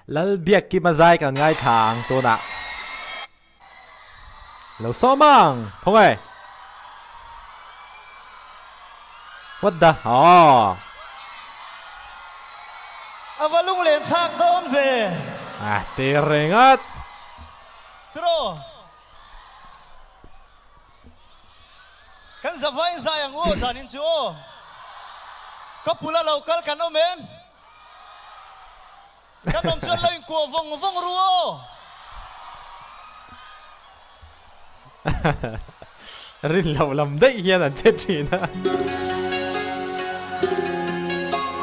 Lalbiakkima zai kan ngaithla ang tunah. Lo sawm ang thawng e. What the oh. Ava lunglen thlak dawn ve. Ah te rengat. Tiraw. Kan zavain zai ang u aw zanin chu aw. Ka pula lo kal kan awm em? Kan awm chuan lo inkuah vawng vawng ru aw. Rin loh lam daih hian an che thin a.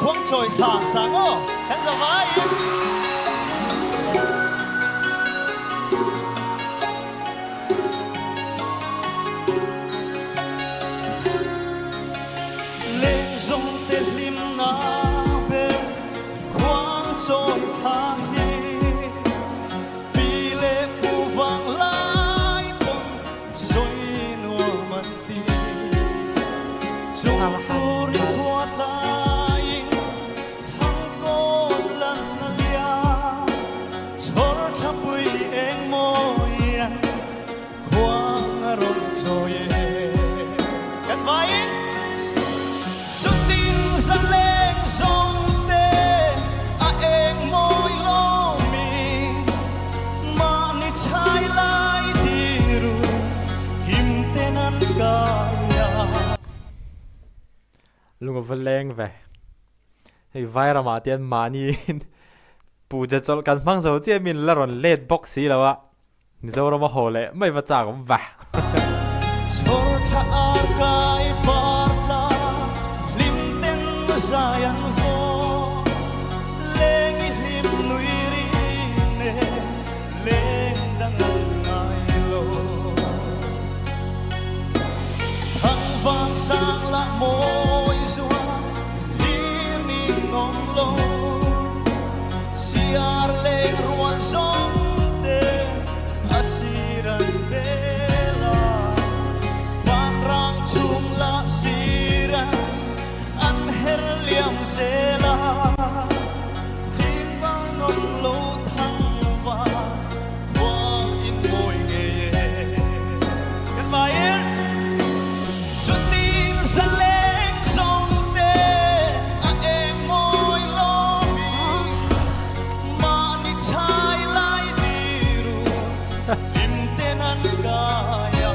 Khuangchawi thla sang aw kan zavaiin. Lengzawng te hlimna ber khuang chawi thla hi Pi leh pu vang lai pawn sawi nuam an ti. Chung tur i khua tlaiin Thangkawn lan a lian, chhawr thlapui eng mawian khuang a rawn chawi e. Kan vaiin chutin zaleng zawng te a eng mawi lawmi, mahni chhai lai tiru kim ten an kai a. Lung a va leng ve. Hei Vairamah te hian mahni puja chawlh kan hmang zo chiah min la rawn let bawk si lo a, Mizoram a haw leh mai va chak awm va. Chhawr thla ar kai par tla hlim ten zai an vaw leng i hlim nui ri nen leng dang an ngai lo. Thang vang sang lah mawi zual thlir ning nawm lo Siar leng ruan zawng te a sir an bel a Vanrang chhum lah sir an her liam zel a Thing vang nawm lo thang vang Khua in mawi ngei e kan vaiin chutin zaleng zawng te a eng mawi lawmi mahni chhai lai diru hlim ten an kai a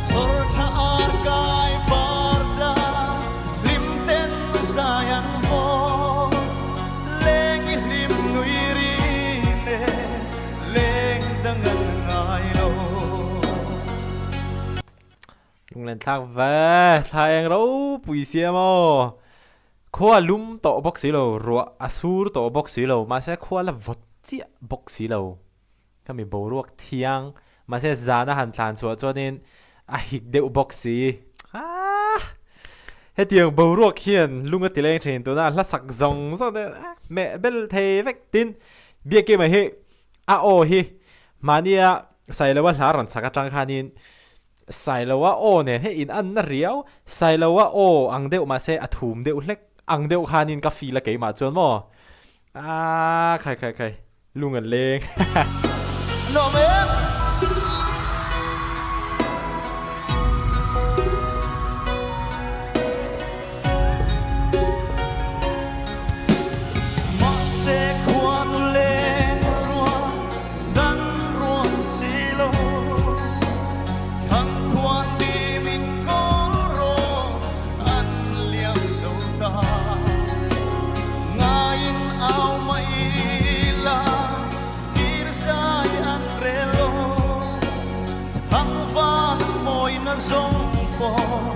chawr thla ar kai par tla hlim ten zai an vaw Leng i hlim nui ri ne leng dang an ngai lo. Lunglen thlak ve, thla eng ropui siam aw. Khua lum tawh bawk si lo, ruah a sur tawh bawk si lo, mahse khua la vawt chiah bawk si lo. Khami boruak thiang, mahse zan a han tlan chhuah chuanin a hik deuh bawk si. Aah! Hetiang boruak hian lung a ti leng thin tuna hla sak zawng zawng te meh bel thei vek tin Biakima hi a aw hi mahnia Sailoa hla rawn chak atang khanin Sailoa aw nen hei in anna riau Sailoa aw ang deuh mahse a thum deuh hlek ang deuh khanin ka feel a keimah chuan maw Aaa khai khai khai lung an leng. Nuam em. Mahse khuanu leng ruah dan ruan si lo Thang khuan dim in kawl rawh an liam zo ta. Ngaiin au mai la kir zai an rel lo Thang van mawina zawng pawh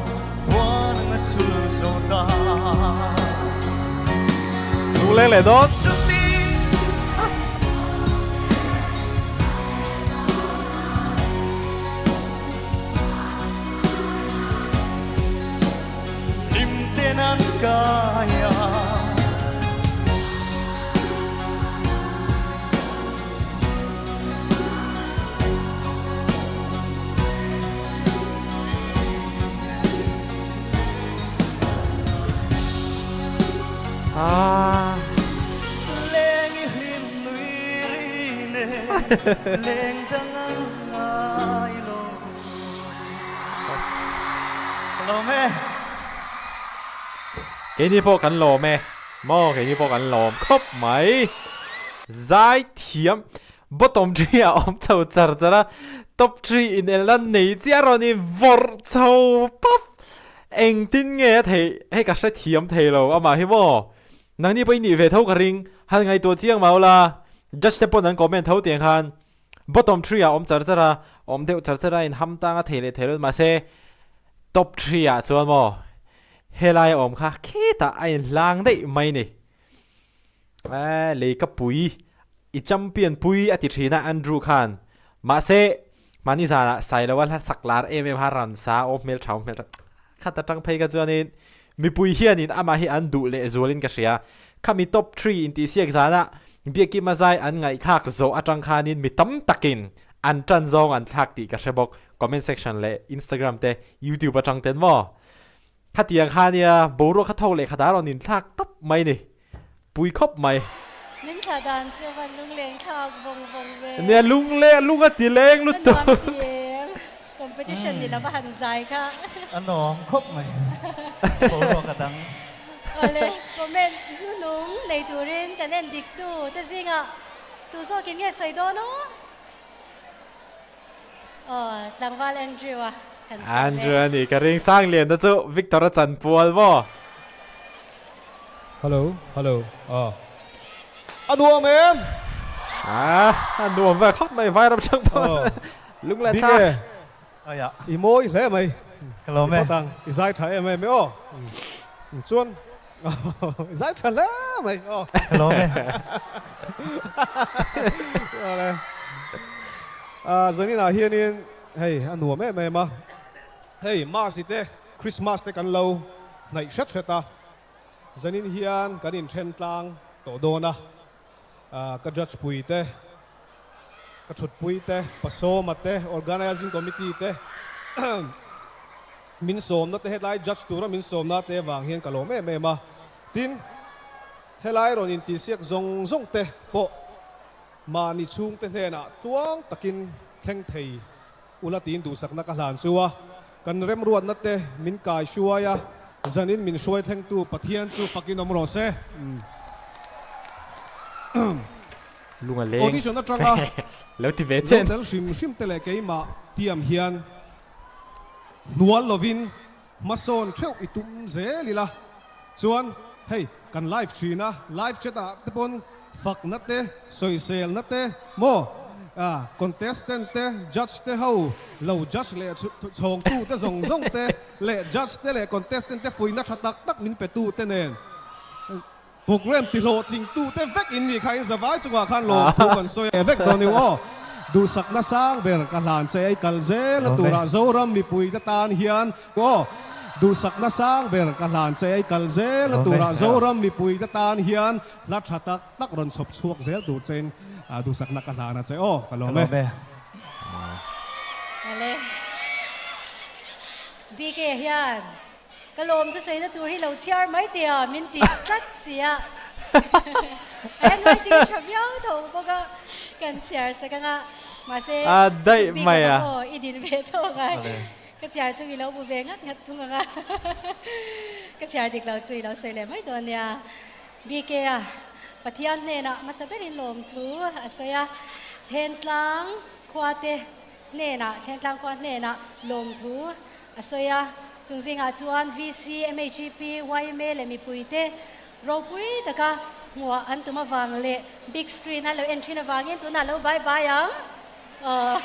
huan a chul zo ta. Lung leng leh dawn. Hlimten an kai a. Ah. Leng dang an ngai lo. Ka lawm e. Keini pawh kan lawm e. Maw keini pawh kan lawm khawp mai. Zai thiam bottom tree ah awm chho char char a, top tree inelna nei chiah rawn in vawrh chho pap. Engtin nge a theih hei ka hrethiam thei lo amah hi maw. Nangni pawh i nih ve tho ka ring, han ngaihtuah chiang mau la, judge te pawn an comment tho tiang khan bottom tree ah awm char char a, awm deuh char char a in ham tang a thei leh thei lo mahse top tree ah chuan maw helai a awm kha khitah a in hlang daih mai ni. Eeh lei ka pui i champion pui a ti thin a Andrew khan mahse mahni zanah Sailoa hla sak lar em em kha rawn sa aw hmeltha aw hmeltha khat atang phei kha chuanin mipui hianin amah hi an duh leh zualin ka hria khami top three intihsiak zanah Biakima zai an ngaihthlak zawh atang khanin mi tam takin an tan zawng an thlak tih ka hre bawk comment section leh Instagram te YouTube atang ten maw Khatiang kha nia, boruak kha tho leh khat a rawn inthlak tawp mai ni. Pui khawp mai. Min thla dan chu a van lungleng thlak vawng vawng ve. Nia lungleng, lung a ti leng lutuk. A nuam ti em? Competition ni lova han zai kha. A nuam khawp mai. Boruak a dang. Awle, comment hnunung nei turin kan en dik tu te zingah tu zawkin nge sawi dawn aw? Aw, tlangval Andrew a kan sawi ve. Andrew a ni, ka ring sang lian na chu Victor a chan pual maw? Hello, hello, aw. A nuam em? Ah, a nuam ve khawp mai vai ram chang pawh. Lung leh thlak. Bik e. Aia. I mawi hle mai. Ka lawm e. I phawt ang, i zai tha em em e aw. Chuan i zai tha hle mai aw. Ka lawm e. Awle. Zaninah hianin hei a nuam em em a. Hei Masi te Christmas te kan lo hnaih hret hret a. Zanin hian kan inthen tlang tawh dawn a. Ka judge pui te, ka thut pui te, Pasawma te, Organizing Committee te min sawmna te hetlai judge tura min sawmna te avang hian ka lawm em em a. Tin, helai rawn intihsiak zawng zawng te pawh mahni chhungte hnenah tluang takin thleng thei ula tiin duhsakna ka hlan chu a. Kan remruatna te min kai hruai a, zanin min hruai thlengtu Pathian chu fakin awm rawh se. Lung a leng. Audition atanga Lo ti ve lo chen. tel hrim hrim te leh keimah tiam hian hnual lovin hmasawn theuh i tum zel ila chuan hei kan live thin a, live chat ah te pawn fakna te, sawiselna te maw contestant te, judge te ho lo judge leh chhawngtu te zawng zawng te leh judge te leh contestant te fuihna tha tak tak min pe tu te nen Program ti hlawhtling tute vek in nih kha in zavai chungah khan lawmthu kan sawi e vek dawn i aw. Duhsakna sang ber ka hlan che ei kal zel a turah Zoram mipui te tan hian aw. Duhsakna sang ber ka hlan che ei kal zel a turah Zoram mipui te tan hian hla tha tak tak rawn chhawp chhuak zel tur che in duhsakna ka hlan a che aw ka lawm e. Awle. BK hian Ka lawm chu sawi na tur hi lo chhiar mai teh a, min ti tlat si a. A handwriting hi tha viau tho bawk a, kan chhiar sak ang a, mahse A daih chutbik mai a a. aw i din ve tho ang a, ka chhiar chung i lo bu ve ngat ngat thung ang a, ka chhiar dik lo chu i lo sawi leh mai dawn nia. BK a Pathian hnenah hmasa berin lawmthu a sawi a, Thentlang khuate hnenah, Thentlang khua hnenah lawmthu A sawi a, chung zingah chuan VC, MHEP, yma leh mipuite ropui taka hmuah an tum avang leh big screen a lo en thin avangin tunah lo bye bye ang. Aww.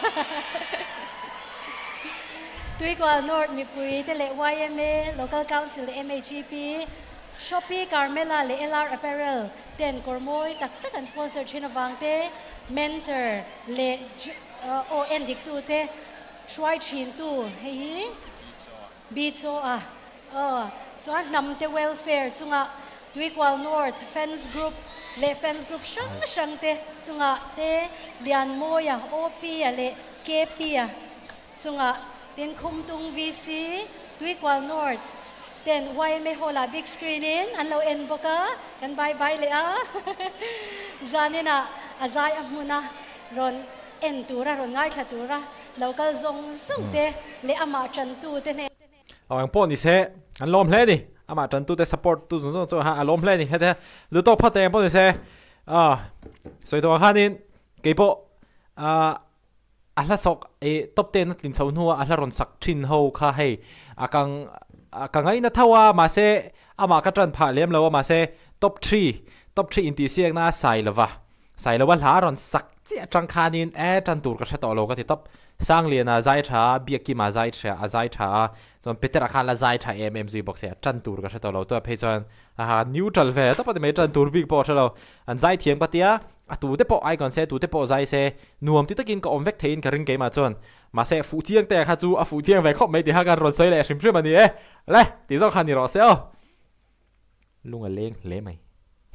Tuikual North mipuite leh yma, Local Council leh MHEP, Shopee, Carmela leh LR Apparel ten kawr mawi tak tak an sponsor thin avang te, Mentor leh aw en diktute, Hruai thintu hei hi Bichaw a aw chuan hnamte welfare chungah Tuikual North fans group leh fans group hrang hrang te chungah te Lianmawia, OP a leh KP a chungah tin Khumtung VC Tuikual North ten yma hall ah big screen in an lo en bawk a kan bye bye leh a zaninah a zai a hmun a. Rawn en tura, rawn ngaithla tura lo kal zawng zawng te leh amah tantu te hnen. Aw eng pawh ni se, an lawm hle a ni. Amah tantu te support tu zawng zawng chu a lawm hle a ni. Hete lu tawk phawt eng pawh ni se, ah sawi tawh ang khanin kei pawh ah a hla sawk eh top ten a tlin chho hnuah a hla rawn sak thin ho kha hei a kang ka ngaina tho a mahse amah ka tan phah lem lo a mahse top three top three intihsiakna a sai lova. Sailoa hla a rawn sak chiah atang khanin e tan tur ka hre tawh lo ka ti tawp. Sangliana a zai tha a, Biakkima a zai tha a zai tha a, chuan Petera khan la zai tha em em zui bawk se a tan tur ka hre tawh lo. Tunah phei chuan aha neutral ve tawp a ti mai tan tur bik pawh a hre lo. An zai thiam ka tia, a tu te pawh icon se, tu te pawh zai se, nuam ti takin ka awm vek theiin ka ring keimah chuan. Mahse fuh chiang te kha chu a fuh chiang ve khawp mai tih kha kan rawn sawi leh hrim hrim a ni e. Le, ti zawk kha ni rawh se aw. Lung a leng hle mai.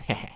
Hehe.